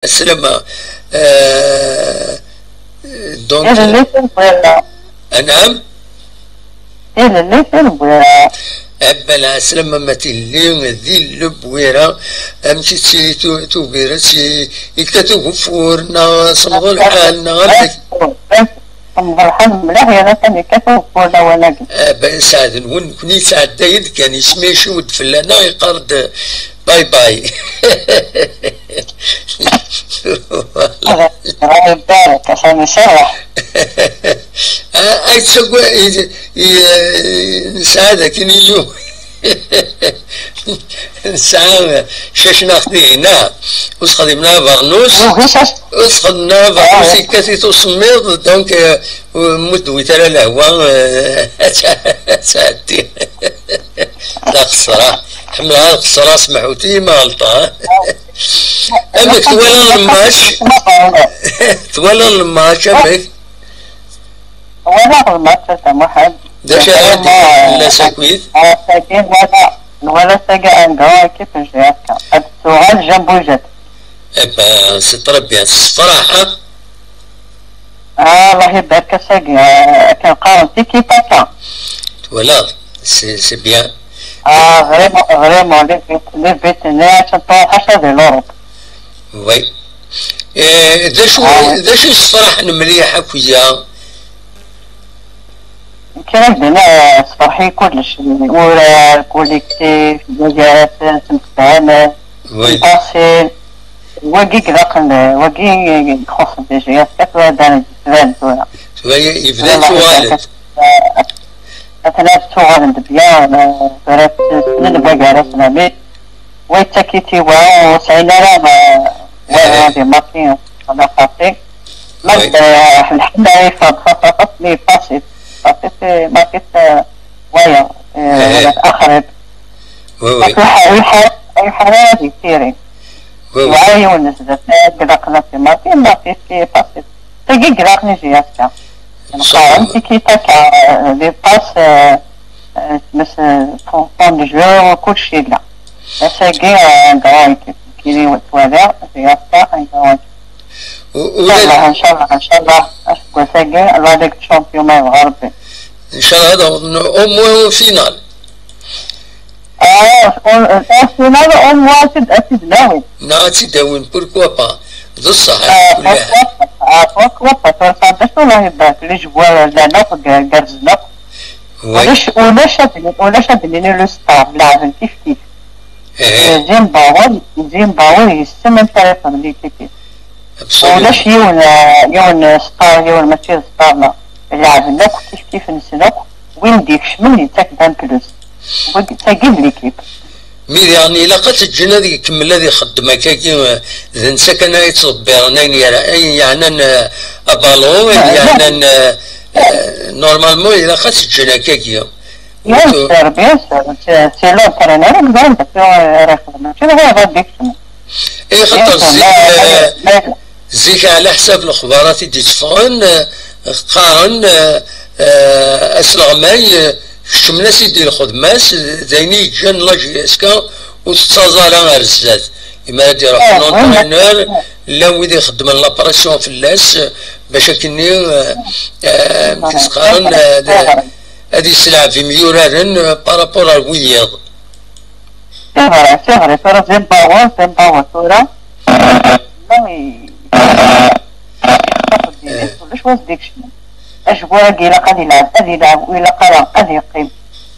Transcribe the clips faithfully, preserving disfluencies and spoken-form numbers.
Aslama. Euh, donc, il est le plus anam. Il est le plus. Ebben, aslama ma tilli di Lebwira, amek i tt-, tu-, tubiret, i, i kta tugeffur, neɣ semḍu lḥal, neɣ amek? Mḍelḥen mliḥ, yerra kan yekkat ugeffur lawan-agi. Ebben, sseɛd-nwen, nekni sɛeddayen kan, isem-ic iwed fell-aneɣ, yeqqar-d bye bye. Ɣer ibarek, atan iserreḥ. Ah, ay tessagwa-, i, i, eh, nesɛa dakken inu. Nesɛa cac neɣ tihin, ah, ur sxedmen ara abeṛnus. Yugi cac. Ur sxedmen ara abeṛnus, ah, yekkat-it usemmiḍ, donc, eh, ur muddwit ara lehwa, eh, ad tɛeddi. D axeṣṣra. Ḥemmleɣ ad xeṣṣreɣ, smeḥut-iyi ma ɣelṭeɣ. Amek twalaḍ lmatch? Twalaḍ lmatch, amek? Walaɣ lmatch a Muḥend. D acu ara d-tiniḍ fell-as akkit? Ass-agi nwala, nwala ass-agi un grand équipe n J F K. Ad tuɣal Jean Bouzet. Eh ben, c'est très bien. Tessefraḥ, hein? Ah, Allah ibarek ass-agi. Ah, akken qqaren, tiki taka. Twalaḍ, c'est, c'est bien. Ah, vraiment, vraiment, les vét-, les vétérinaires sont pas à de l'Europe. Oui. Eh, d acu, ah, d acu yessefraḥen mliḥ akk-ya? Kra din, ah, sefreḥ-iyi kullec. Urar, collectif, gar-asen, temsefham. Oui. Lbaṣel, wagi ilaqen, wagi ixuṣṣen déjà, yefka tura d ara d-yetban tura. Tura yebda yettwaɣal-d. Atan ad ttuɣalen-d bya, tura ssnen wagi ara snamin. Wa yettak-it i wa, ur sɛin ara, eh, wa, eh, di marki, wala xaṭi. Ma d, eh, lḥenna yeffeɣ-d xaṣṣa, xaṣṣa, mi yeffaṣ-it. Yeffaṣ-it, eh, marki, eh, waya, eh, wala axrib. Oui, oui. Parce que ḥa-, ḥa-, ḥa-, ḥa-, ad yessirin. Oui, oui. Yewɛa yiwen n zdat, ad ilaqen ad t-imaḍi, imaḍi, c'est facile. Tagi ilaqen i J F K. Nqaren tiki taka, euh, les passes, euh, euh, mais, euh, fond, fond de jeu, kulci yella. Ass-agi, euh, un grand équipe. Kini twala, J F K, un grand équipe. Ula d- Inchallah, inchallah, inchallah, aseggas-agi, la Ligue des Champions ma yebɣa Rebbi. Inchallah, ad awḍen au moins au final. Ah, au, au final, au moins, ad t-, ad t-id-nawin. Neɣ ad t-id-awin, pourquoi pas? D ṣṣeḥ, ah, ala kulli ḥal. Pourquoi pas, ah, pourquoi pas, tura d acu, Allah ibarek, les joueurs llan akk, gerrzen akk. Oui. Ulac, ulac ad, ulac ad nini le star, leɛben kif kif. Eh. Zimbabwe, Zimbabwe yessen amek ara yexdem l'équipe. Absolument. Ulac yiwen, eh, yiwen, eh, star, yiwen mačči d star, la. Leɛben akk kif kif-nsen akk. Win d-ikecmen yettak-d un plus. Wagi, tagi d l'équipe. Mi diɣen ilaq ad t-ǧǧen ad ikemmel ad ixeddem akkagi, eh, d netta kan ara yettḍebbiren ayen yara, ayen yeɛnan, eh, abalun, ayen yeɛnan, eh, eh, normalement ilaq ad t-ǧǧen akkagi. Bien sûr, bien sûr. C'est, c'est l'entraîneur, il doit être, euh, responsable. Tu vois, il va défendre. Eh, xaṭer zik, eh, zik, ɛla ḥsab lexbarat i d-itteffɣen, eh, qqaren, eh, eh, asleɣmay, eh, kecmen-as-id i lxedma-s, d ayen i yeǧǧan la J S K ur tettaẓ ara ar zdat. Imi ara d-iruḥ l'entraîneur, llan wid ixeddmen la pression fell-as, eh, bac akkenni, eh, eh, amek i s-qqaren, eh, d-, ad yesleɛb imyuraren, eh, par rapport ar wiyiḍ. C'est vrai, c'est vrai, tura Zimbabwe, Zimbabwe tura. Non, i-, ulac wa s-d-ikecmen. Ajewwir-agi ilaq ad ilɛeb, ad ilɛeb, u ilaq ara ad yeqqim.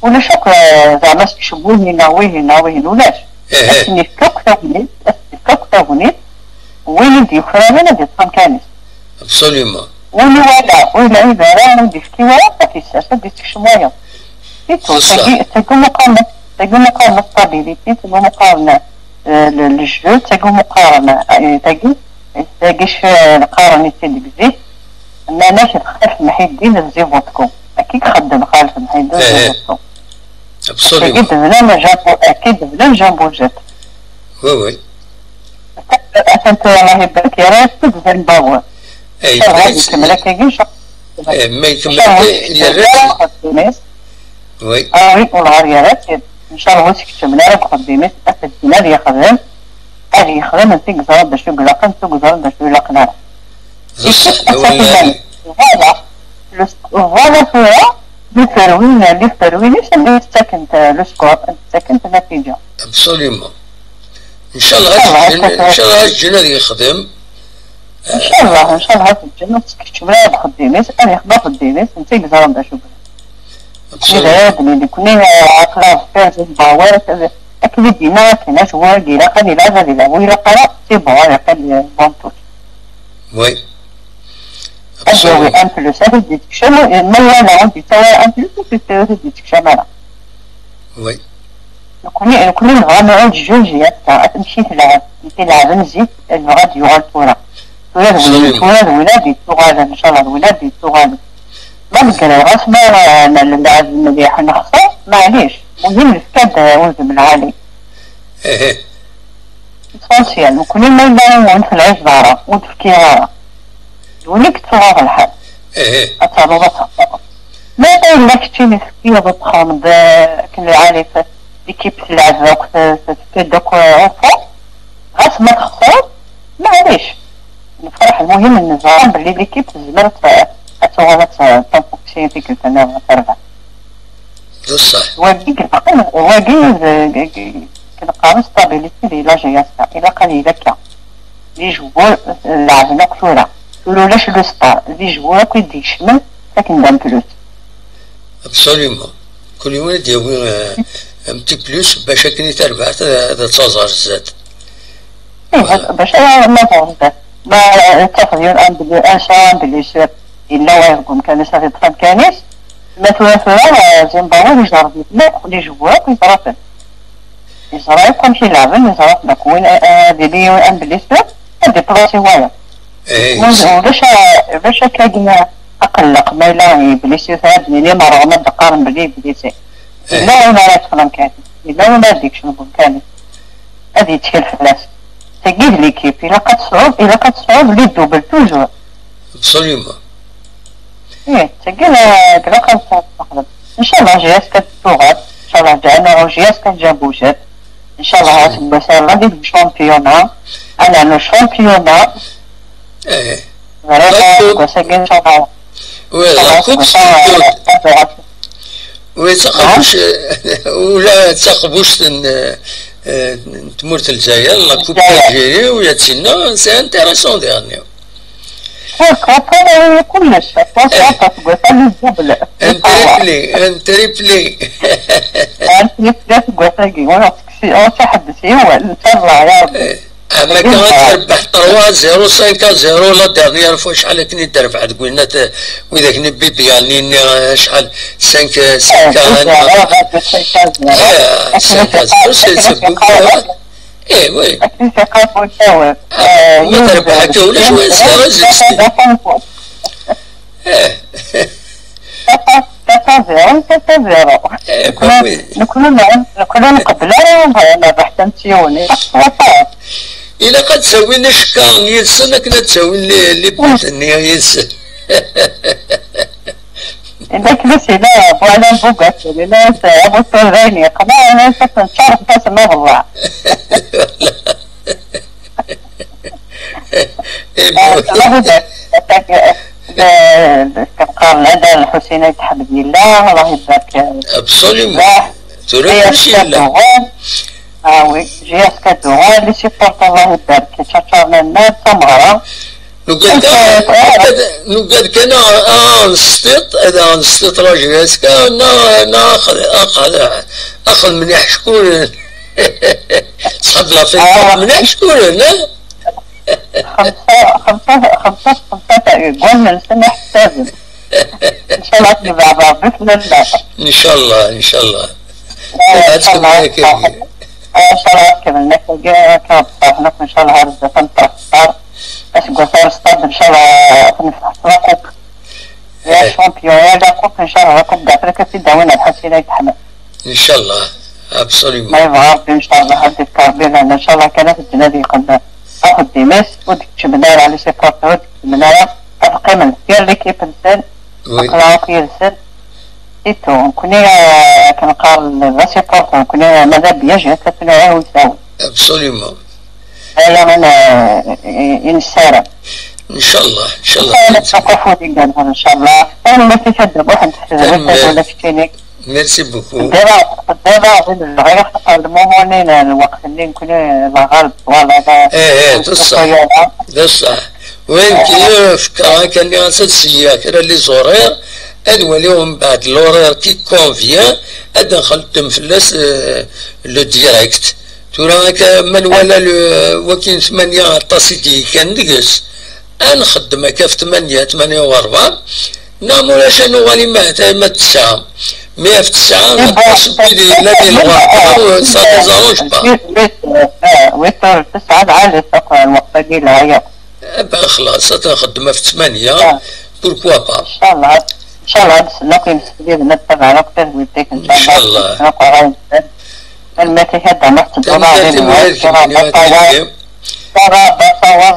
Ulac akk, eh, zeɛma sekcem wihin neɣ wihin neɣ wihin, ulac. Ad sen-yefk akk tagnit, ad sen-yefk akk tagnit, win i d-yukraren ad yeṭṭef amkan-is. Absolument. Win iwala, ur yelɛib ara, ur d-yefki wara, ad t-yessers, ad d-yessekcem wayeḍ. C'est tout. C'est ça. Tagi, tagi umi qqaren, tagi umi qqaren stabilité, tagi umi qqaren, euh, le, le jeu, tagi umi qqaren, euh, tagi, tagi c-, qqaren-itt-id deg zik. Nnan-ak d Xalef Mḥiddin d Zivotko. Akka i ixeddem Xalef Mḥiddin d Zivotko. Absolument. Tagi d-bnan Jean Bo-, akka i d-bnan Jean Bouzet. Oui, oui. Atan tura, Allah ibarek, yerra-yas-d Zimbabwe. Eh, Ncallah ad ikemmel akkagi, ncallah. Eh, ma ikemmel, yerra-t-id. Oui. Ah oui, wellah yerra-t-id. Ncallah ur s-ikeččmen ara deg uxeddim-is, ad t-ǧǧen ad yexdem. ad yexdem netta i yeẓran d acu i ilaqen, netta ur yeẓran d acu i ilaqen ara. D ṣṣeḥ, d awal lɛali. Voilà. Le sp-, voilà tura, les fruits, les fruits-is anda i ttakent, euh, le score, anda ttakent natija. Absolument. Ncallah ad ǧǧen, ncallah ad ǧǧen ad yexdem. Ncallah, ncallah ad ǧǧen, ad tt-keččmen ad xeddim-is, ad yexdem axeddim-is, netta i yeẓran d acu. Absolument. Ad d-nini nekkni, eh, aql-aɣ deffir Zimbabwe, akken i d-yenna akken, acwal ilaq ad ilɛeb, ad ilɛeb, ur ilaq ara, c'est bon, ilaq ad, bon, tout. Oui. Ad yawi absolument un plus, ad t-id-yekcem, ma yella ur d-yettawi ara un plus, ur t-id-yekcem ara. Oui. Nekkni, nekkni nebɣa ad nuɣal d jeunes akka, amek i telɛeb, i telɛeb am zik, nebɣa ad yuɣal tura. Tura d win, absolument, tura d win ad yettuɣalen, ncallah d win ad yettuɣalen. Ma neggra, ɣas ma, eh, nlɛeb mliḥ, nexṣer, maɛlic. Muhim, nefka-d, eh, udem lɛali. Ehe. L'essentiel, nekkni ma yella ur n-telɛibeḍ ara, ur d-tefkiḍ ara. D win i yettuɣaḍ lḥal. Ehe. Ad ternuḍ ad txeṣreḍ. Ma yella keččini tefkiḍ ad txedmeḍ, eh, akken lɛali, t-, l'équipe tleɛɛeb akk, t-, t-, tefka-d akk, eh, effort. Ɣas ma txesreḍ, maɛlic. Nefreḥ, lmuhim neẓra belli l'équipe tezmer ad t-, ad tuɣal ad t-, ad tempuksi tikkelt-nniḍen ad terbeḥ. D ṣṣeḥ. Wagi, wagi, d, d, d, neqqar stabilité di la J S K. Ilaq ad yili akka. Les joueurs, eh, leɛben akk tura. Tura ulac le star. Les joueurs akk i d-ikecmen, akken d un plus. Absolument. Kul yiwen ad d-yawi, eh, un petit plus bac akken i terbaɛt ad, ad taẓ ɣer zdat. Ih, voilà, bac ara ma tɣezzat. Ma, eh, tafeḍ yiwen un bli-, un chat, un blessure, yella wayeḍ deg umkan-is, ad iṭṭef amkan-is. Ma tura, tura, eh, Zimbabwe, ijerreb-iten akk, les joueurs akk yeẓra-ten. Yeẓra akk amek i leɛben, yeẓra akk win, eh, eh, ad yili yiwen un blessure, ad iplaṣi wayeḍ. Eh, ulac, ulac akkagi aqelleq, ma yella yeblisi, ad d-nini merɣen ad d-qqaren belli yeblisi. Yella win ara yeṭṭfen amkan-is, yella win ara d-ikecmen deg umkan-is, ad yettkel fell-as. Tagi d l'équipe, ilaq ad tesɛuḍ, ilaq ad tesɛuḍ les doubles toujours. Absolument. Ih, tagi la, ilaq ad tesɛuḍ txedmeḍ. Ncallah J S K ad d-tuɣal, ncallah ǧeɛna J S K ad ǧǧan Bucet. Ncallah aseggas-a ad yebdu championnat, ad nernu championnat. Eh. Vraiment, la coupe, aseggas-agi ncallah. Oui, la coupe, c'est une coupe. Oui, d taqbuct, ula d taqbuct n, eh, n tmurt n Lezzayer, la coupe d'Algérie, u yat sinna, c'est intéressant, dernier. Ur ttwaṭṭal ara kullec, ttwaṭṭal seg wass-a n ddubl. Un triplé, un triplé. Un triplé seg wass-agi, ur ɣ-tekkes, ur tt-iḥebbes yiwen, ncallah, ya Rebbi. Eh, am akka ad terbeḥ trois zéro, cinq à zéro, la dernière fois, acḥal akken i d-terbeḥ deg winna, eh, widak n Bibiani-nni, eh, acḥal, cinq, eh, cinq à un. Eh, cinq à zéro, c'est, c'est beaucoup, hein. Eh, oui. Akken i s-iqqar Bucaweb. Ah, ma terbeḥ akka ulac wa yesɛa azekti. Eh. Tata zéro, tata zéro. Eh, bah oui. Nekkni, nekkni nqebbel ara nerbeḥ tansiwni. Ilaq ad d-tawin icekkaṛen yid-sen akken ad d-tawin li-, libut-nni yid-sen. Anda k-, d acu yella Buɛlam Bugat, yella s-, amutur d ayen yeqma, yella s-, akken ččar-d asma d Allah. Eh, bon. Eh, Allah ibarik. D, d, d, qqaren Adal Lḥusin Ayt Ḥmed yella, Allah ibarik. Absolument. Tura J S K kullec yella. Tuɣal. Ah oui, J S K tuɣal, les supporters, Allah ibarik, ččaččaren lmal d tameɣra. Nugad kan, nugad kan ad, ad nesṭiṭ, ad nesṭiṭ la J S K, neɣ, neɣ axel, axel, axel mliḥ ckuren. Ṣḥab la fin, ah, mliḥ ckuren, eh? Xemsa, xemsa, xemsa, xemsa, ggullen-nsen iḥessaben. Ncallah ad nebɛed Rebbi fell-aneɣ. Ncallah, ncallah. Eh, ncallah ad tkemmel akka. Eh, ncallah ad tkemmel akka, akka Rebbi iṣaḥ-aneɣ, ncallah ar zdat ad nṭerṭer. Aseggas ara s-ṭṭerḍ, ncallah ad nefteḥ la coupe. Ya champion, ya la coupe, ncallah la coupe d'Afrique ad tt-id-awin Lḥusin Ayt Ḥmed. Ncallah, absolument. Ma yebɣa Rebbi, ncallah, ad d-yefk Rebbi lehna, ncallah kan ad t-ǧǧen ad yexdem axeddim-is, ur d-keččmen ara, les supporters ur d-keččmen ara, ad qqimen deffir l'équipe-nsen, oui, aql-aɣ akk yid-sen. C'est tout. Nekkni, eh, akken qqaren les supporters, nekkni, eh, madame bien, j'ai fait une heure. Absolument. Aya i n-, i, i nessaram. Ncallah, ncallah. Ncallah. Ncallah. Ncallah. Ncallah. Ncallah. Ncallah. Merci beaucoup. Dɣa, dɣa, dɣa, lmumu-nni n lweqt-nni nekni la ɣaleb, voilà, la, eh, eh, d ṣṣeḥ. D ṣṣeḥ. Wayen kif, akka, akka, nniɣ-as ad seyyiɣ kra n les horaires, ad waliɣ mbeɛd l'horaire qui convient, ad nxeddem fell-as, euh, le direct. Tura akka, ma nwala le, wakin tmanya aṭas i d-yekkan deg-s, ad nxeddem akka ɣef tmanya, tmanya u rebɛa, neɣ ma ulac ad nuɣal i ma, ma d tesɛa. Mi ɣef tesɛa, eh, aṭas n wid yellan di lɣerba, ça nous arrange pas. Huit heures, huit heures, tesɛa lɛali, lweqt-agi lɛali. Eh ben, xlaṣ, ad nxeddem ɣef tmanya, ah, pourquoi pas. Ncallah, ncallah, ad nsellek imsefliden, ad tabaɛen akk tadwilt-ik, ncallah. Ncallah. Ad nsellek akk ṛṛay-nsen. Tanemmirt-ik a Dda Muḥ, tedduḍ-aɣ di lweqt, tura d asawaḍ. Tura d asawaḍ,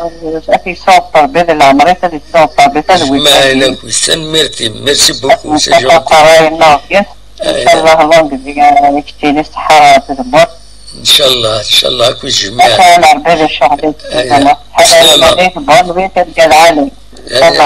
ad t-yessuɣ Ṛebbi di leɛmer-is, ad yessuɣ Ṛebbi tadwilt-agi. Jmaɛen akk, tanemmirt-im, merci beaucoup, c'est gentil. Ad nsellek akk ṛṛay-nneɣ deg-s, ncallah, longue vie i keččini, ṣṣeḥḥa ɣer tzemmurt. Ncallah, ncallah, akk jmaɛen. Atan Ṛebbi di ccɣel-ik, a Dda Muḥ. Sslam. Ḥader iman-ik, bonne nuit, tirga lɛali. Ncallah.